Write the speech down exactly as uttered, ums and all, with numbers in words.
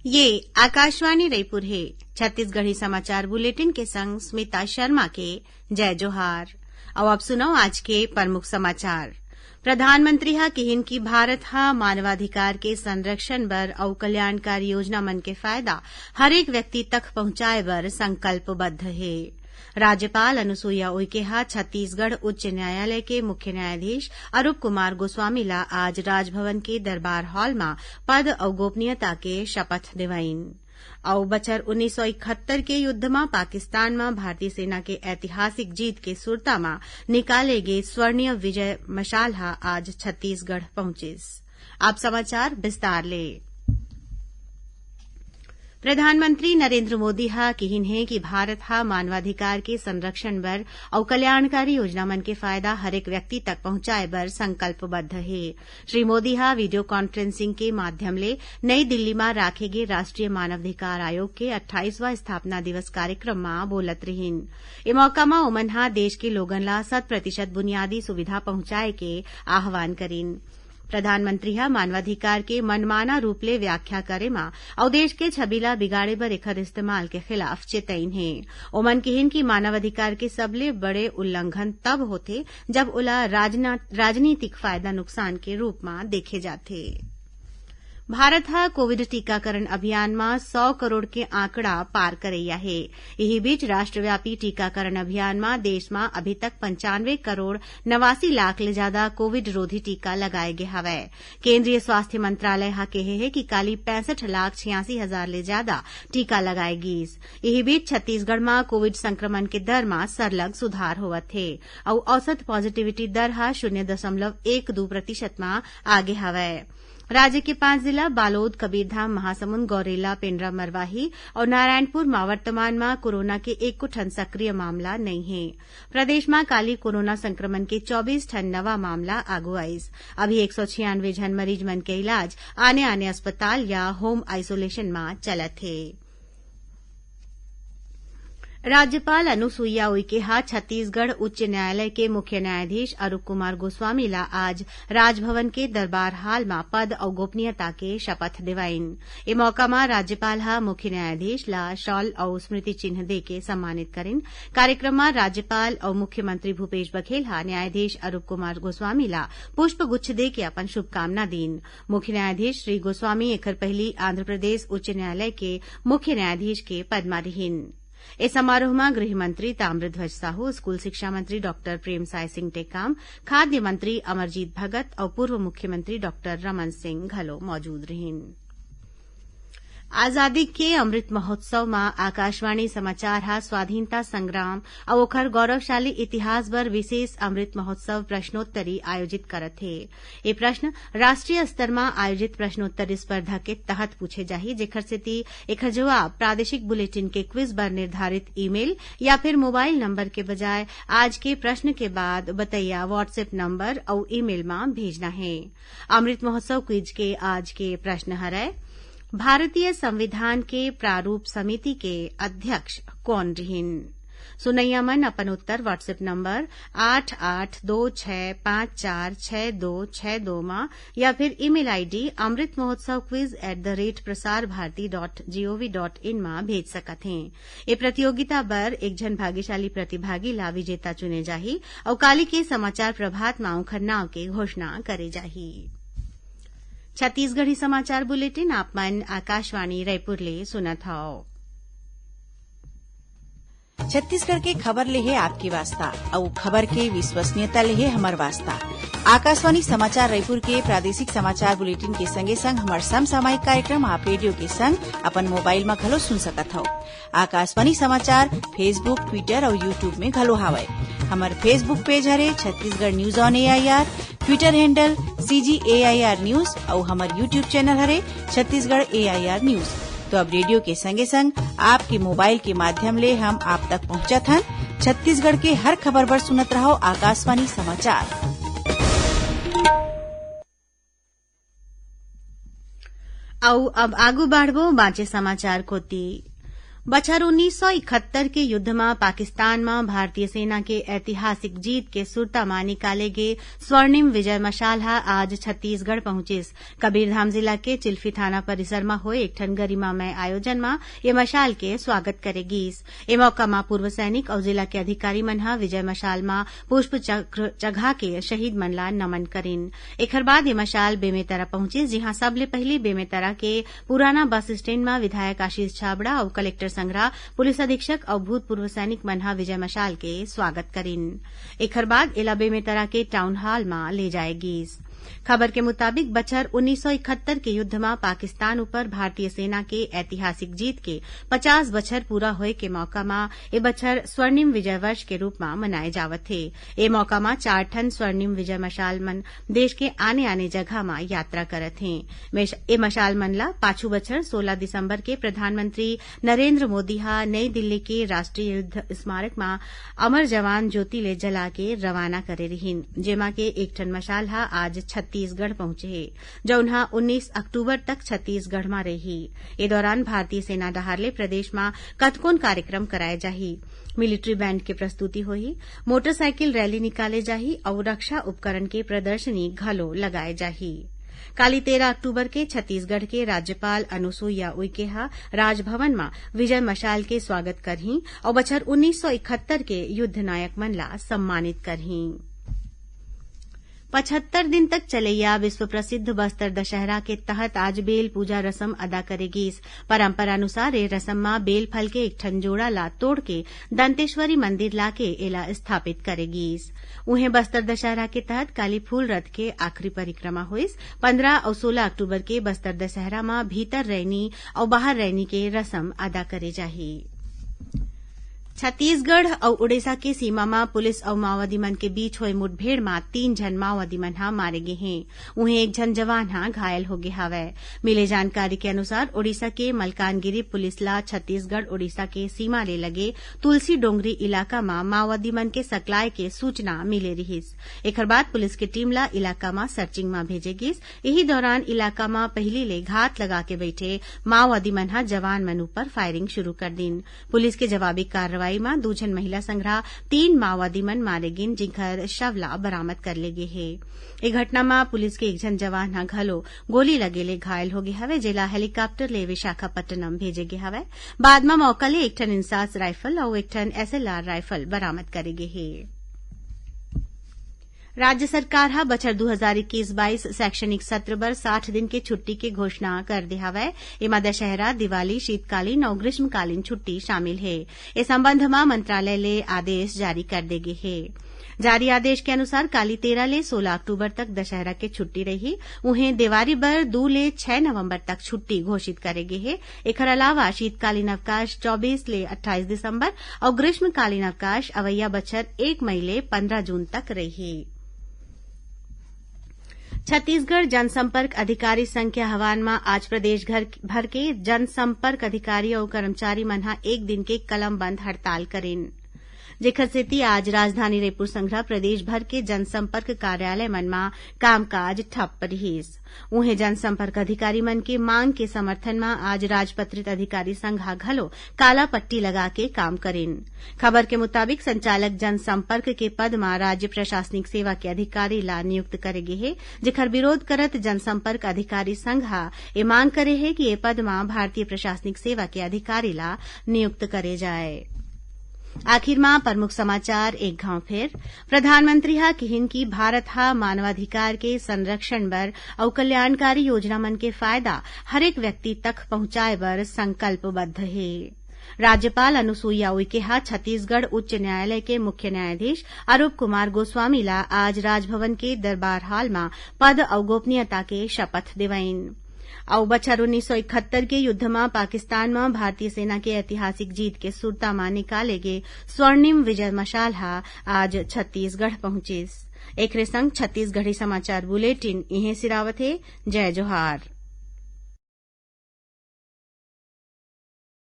ये आकाशवाणी रईपुर हे। छत्तीसगढ़ी समाचार बुलेटिन के संग स्मिता शर्मा के जय जोहार। अउ अब सुनव आज के प्रमुख समाचार। प्रधानमंत्री ह किहिन कि भारत ह मानवाधिकार के संरक्षण बर अउ कल्याणकारी योजना मन के फायदा हरेक व्यक्ति तक पहुंचाए बर संकल्पबद्ध हे। राज्यपाल अनुसुईया उइके ह छत्तीसगढ़ उच्च न्यायालय के मुख्य न्यायाधीश अरूप कुमार गोस्वामी ला आज राजभवन के दरबार हॉल म पद अउ गोपनीयता के शपथ देवाइन। अउ बछर उन्नीस सौ इकहत्तर के युद्ध म पाकिस्तान म भारतीय सेना के ऐतिहासिक जीत के सुरता म निकाले गे स्वर्णीय विजय मशाल ह आज छत्तीसगढ़ पहुंचिस। अब समाचार विस्तार ले। प्रधानमंत्री नरेंद्र मोदी ह किहिन हे कि भारत ह मानवाधिकार के संरक्षण बर अउ कल्याणकारी योजना मन के फायदा हरेक व्यक्ति तक पहुंचाए बर संकल्पबद्ध हे। श्री मोदी ह वीडियो कॉन्फ्रेंसिंग के माध्यम ले नई दिल्ली म राखे गे राष्ट्रीय मानवाधिकार आयोग के अट्ठाईसवां स्थापना दिवस कार्यक्रम म बोलत रिहिन। ए मौका म ओमन ह देश के लोगन ला शत प्रतिशत बुनियादी सुविधा पहुंचाए के आह्वान करिन। प्रधानमंत्री ह मानवाधिकार के मनमाना रूप ले व्याख्या करे म अउ देश के छवि ला बिगाड़े बर एखर इस्तेमाल के खिलाफ चेतइन हे। ओमन किहिन कि मानवाधिकार के सबले बड़े उल्लंघन तब होथे, जब ओला राजना-, राजनीतिक फायदा नुकसान के रूप म देखे जाथे। भारत ह कोविड टीकाकरण अभियान म सौ करोड़ के आंकड़ा पार करइया हे। इही बीच, राष्ट्रव्यापी टीकाकरण अभियान म देश म अभी तक पंचानवे करोड़ नवासी लाख ले जादा कोविड रोधी टीका लगाए गे हवय। केंद्रीय स्वास्थ्य मंत्रालय ह केहे हे कि काली पैंसठ लाख छियासी हजार ले जादा टीका लगाए गीस। इही बीच, छत्तीसगढ़ म कोविड संक्रमण के दर म सरलग सुधार होवत हे अउ औसत पॉजिटिविटी दर ह शून्य दशमलव एक दू प्रतिशत म आगे हवय। राज्य के पांच जिला, बालोद, कबीरधाम, महासमुंद, गौरेला, पेंड्रा, मरवाही अउ नारायणपुर म वर्तमान म कोरोना के एको ठन सक्रिय मामला नइ हे। प्रदेश म काली कोरोना संक्रमण के चौबीस ठन नवा मामला आगू आइस। अभी एक सौ छियानवे झन मरीज मन के इलाज आने-आने अस्पताल या होम आइसोलेशन म चलत हे। राज्यपाल अनुसुईया उइके ह छत्तीसगढ़ उच्च न्यायालय के मुख्य न्यायाधीश अरूप कुमार गोस्वामी ला आज राजभवन के दरबार हाल म पद अउ गोपनीयता के शपथ देवाइन। ए मौका म राज्यपाल ह मुख्य न्यायाधीश ला शॉल अउ स्मृति चिन्ह देके सम्मानित करिन। कार्यक्रम म राज्यपाल अउ मुख्यमंत्री भूपेश बघेल ह न्यायाधीश अरूप कुमार गोस्वामी ला पुष्प गुच्छ देके अपन शुभकामना दीन। मुख्य न्यायाधीश श्री गोस्वामी एखर पहिली आंध्र प्रदेश उच्च न्यायालय के मुख्य न्यायाधीश के पद म रिहिन। ए समारोह म गृह मंत्री ताम्रध्वज साहू, स्कूल शिक्षा मंत्री डॉक्टर प्रेमसाय सिंह टेकाम, खाद्य मंत्री अमरजीत भगत अउ पूर्व मुख्यमंत्री डॉक्टर रमन सिंह घलो मौजूद रिहिन। आजादी के अमृत महोत्सव म आकाशवाणी समाचार ह स्वाधीनता संग्राम अउ ओखर गौरवशाली इतिहास बर विशेष अमृत महोत्सव प्रश्नोत्तरी आयोजित करत हे। ये प्रश्न राष्ट्रीय स्तर म आयोजित प्रश्नोत्तरी स्पर्धा के तहत पूछे जाही, जेखर सेती एखर जवाब प्रादेशिक बुलेटिन के क्विज बर निर्धारित ईमेल या फिर मोबाइल नंबर के बजाय आज के प्रश्न के बाद बतैया WhatsApp नंबर अउ ईमेल म भेजना हे। अमृत महोत्सव क्विज के आज के प्रश्न हरय, भारतीय संविधान के प्रारूप समिति के अध्यक्ष कोन रिहिन? सुनैया मन अपन उत्तर WhatsApp नंबर आठ आठ दो छह पाँच चार छह दो छह दो म या फिर email ID amritmahotsav quiz at the rate prasarbharati dot gov dot in म भेज सकत हें। ए प्रतियोगिता बर एक झन भाग्यशाली प्रतिभागी ला विजेता चुने जाही अउ काली के समाचार प्रभात म ओखर नांव के घोषणा करे जाही। छत्तीसगढ़ी समाचार बुलेटिन आप मन आकाशवाणी रायपुर ले सुनत हव। छत्तीसगढ़ के खबर ले हे आपके वास्ता, अउ खबर के विश्वसनीयता ले हे हमर वास्ता। आकाशवाणी समाचार रायपुर के प्रादेशिक समाचार बुलेटिन के संगे संग हमर समसामयिक कार्यक्रम आप रेडियो के संग अपन मोबाइल म घलो सुन सकत हव। आकाशवाणी समाचार Facebook, Twitter अउ YouTube में घलो हावय। हमर Facebook पेज हरे Chhattisgarh news on AIR, Twitter handle CG AIR news अउ हमर YouTube चैनल हरे छत्तीसगढ़ एआईआर न्यूज। तो अब रेडियो के संगे संग आपके मोबाइल के माध्यम ले हम आप तक पहुंचत हन। छत्तीसगढ़ के हर खबर बर सुनत रहव आकाशवाणी समाचार। अउ अब आगू बढ़बो बांचे समाचार कोति। बछर उन्नीस सौ इकहत्तर के युद्ध म पाकिस्तान म भारतीय सेना के ऐतिहासिक जीत के सुरता म निकाले गे स्वर्णिम विजय मशाल ह आज छत्तीसगढ़ पहुंचिस। कबीरधाम जिला के चिल्फी थाना परिसर म होए एक ठन गरिमामय आयोजन म ये मशाल के स्वागत करे गीस। ए मौका म पूर्व सैनिक अउ जिला के अधिकारी मन ह विजय मशाल म पुष्प चक्र चघा के शहीद मन ला नमन करिन। एखर बाद ये मशाल बेमेतरा पहुंचिस, जिहां सबले पहिली बेमेतरा के पुराना बस स्टैंड म विधायक आशीष छाबड़ा अउ कलेक्टर संघरा, पुलिस अधीक्षक अउ भूतपूर्व सैनिक मन ह विजय मशाल के स्वागत करिन। एखर बाद एला बेमेतरा के टाउन हॉल म ले जाए गीस। खबर के मुताबिक, बछर उन्नीस सौ इकहत्तर के युद्ध म पाकिस्तान ऊपर भारतीय सेना के ऐतिहासिक जीत के पचास बछर पूरा होए के मौका म ए बछर स्वर्णिम विजय वर्ष के रूप म मनाए जावत हे। ए मौका म चार ठन स्वर्णिम विजय मशाल मन देश के आने-आने जगह म यात्रा करत हें। मेश-, ए मशाल मन ला पाछू बछर सोलह दिसंबर के प्रधानमंत्री नरेंद्र मोदी ह नई दिल्ली के राष्ट्रीय युद्ध स्मारक म अमर जवान ज्योति ले जला के रवाना करे रिहीन, जेमा के एक ठन मशाल ह आज छत्तीसगढ़ पहुंचे हे, जउन ह उन्नीस अक्टूबर तक छत्तीसगढ़ म रही। ए दौरान भारतीय सेना डहार ले प्रदेश म कतकोन कार्यक्रम कराए जाही। मिलिट्री बैंड के प्रस्तुति होही, मोटरसाइकिल रैली निकाले जाही अउ रक्षा उपकरण के प्रदर्शनी घलो लगाए जाही। काली तेरह अक्टूबर के छत्तीसगढ़ के राज्यपाल अनुसुईया उइके ह राजभवन म विजय मशाल के स्वागत करही अउ बछर उन्नीस सौ इकहत्तर के युद्ध नायक मन ला सम्मानित करही। पचहत्तर दिन तक चलइया विश्व प्रसिद्ध बस्तर दशहरा के तहत आज बेल पूजा रसम अदा करे गीस। परंपरा अनुसार ए रसम म बेल फल के एक ठन जोड़ा ला तोड़ के दंतेश्वरी मंदिर लाके एला स्थापित करे गीस। उहें, बस्तर दशहरा के तहत काली फूल रथ के आखिरी परिक्रमा होइस। पंद्रह अउ सोलह अक्टूबर के बस्तर दशहरा म भीतर रैनी अउ बाहर रैनी के रसम अदा करे जाही। छत्तीसगढ़ अउ उड़ीसा के सीमा म पुलिस अउ माओवादी मन के बीच होए मुठभेड़ म तीन झन माओवादी मन ह मारे गे हें। उहें, एक झन जवान ह घायल होगे हवय। मिले जानकारी के अनुसार, उड़ीसा के मलकानगिरी पुलिस ला छत्तीसगढ़ उड़ीसा के सीमा ले लगे तुलसी डोंगरी इलाका म माओवादी मन के सकलाय के सूचना मिले रिहिस। एखर बाद पुलिस के टीम ला इलाका म सर्चिंग म भेजे गिस। इही दौरान इलाका म पहिली ले घात लगा के बइठे माओवादी मन ह जवान मन ऊपर फायरिंग शुरू कर दीन। पुलिस के जवाबी कार्रवाई म दू झन महिला संघरा तीन माओवादी मन मारे गिन, जिंखर शव ला बरामद कर ले गे हे। ए घटना म पुलिस के एक झन जवान ह घलो गोली लगे ले घायल होगे हवय, जेला हेलीकॉप्टर ले विशाखापट्टनम भेजे गे हवय। बाद म मौका ले एक ठन इंसास राइफल अउ एक ठन एसएलआर राइफल बरामद करे गे हे। राज्य सरकार ह बछर दू हजार इक्कीस बाईस शैक्षणिक सत्र बर साठ दिन के छुट्टी के घोषणा कर दे हवय। एमा दशहरा, दिवाली, शीतकालीन अउ ग्रीष्मकालीन छुट्टी शामिल हे। ए संबंध म मंत्रालय ले आदेश जारी कर दे गे हे। जारी आदेश के अनुसार, काली तेरह ले सोलह अक्टूबर तक दशहरा के छुट्टी रही। उहें, देवारी बर दू ले छै नवंबर तक छुट्टी घोषित करे गे हे। एखर अलावा शीतकालीन अवकाश चौबीस ले अट्ठाईस दिसंबर अउ ग्रीष्मकालीन अवकाश अवइया बछर एक मई ले पंद्रह जून तक रही। छत्तीसगढ़ जनसंपर्क अधिकारी संघ के आह्वान म आज प्रदेश घर, भर के जनसंपर्क अधिकारी अउ कर्मचारी मन ह एक दिन के कलम बंद हड़ताल करिन, जेखर सेती आज राजधानी रायपुर संघरा प्रदेश भर के जनसंपर्क कार्यालय मन म कामकाज ठप्प रिहिस। उहें, जनसंपर्क अधिकारी मन के मांग के समर्थन म आज राजपत्रित अधिकारी संघ ह घलो काला पट्टी लगा के काम करिन। खबर के मुताबिक, संचालक जनसंपर्क के पद म राज्य प्रशासनिक सेवा के अधिकारी ला नियुक्त करे गे हे, जेखर विरोध करत जनसंपर्क अधिकारी संघ ह ए मांग करे हे कि ए पद म भारतीय प्रशासनिक सेवा के अधिकारी ला नियुक्त करे जाए। आखिर म प्रमुख समाचार एक घांव फेर। प्रधानमंत्री ह किहिन कि भारत ह मानवाधिकार के संरक्षण बर अउ कल्याणकारी योजना मन के फायदा हरेक व्यक्ति तक पहुंचाए बर संकल्पबद्ध हे। राज्यपाल अनुसुईया उइके ह छत्तीसगढ़ उच्च न्यायालय के मुख्य न्यायाधीश अरूप कुमार गोस्वामी ला आज राजभवन के दरबार हॉल म पद अउ गोपनीयता के शपथ देवइन। अउ बछर उन्नीस सौ इकहत्तर के युद्ध म पाकिस्तान म भारतीय सेना के ऐतिहासिक जीत के सुरता म निकाले गे स्वर्णिम विजय मशाल ह आज छत्तीसगढ़ पहुंचिस। एकरे संग छत्तीसगढ़ी समाचार बुलेटिन इहें सिरावत हे। जय जोहार।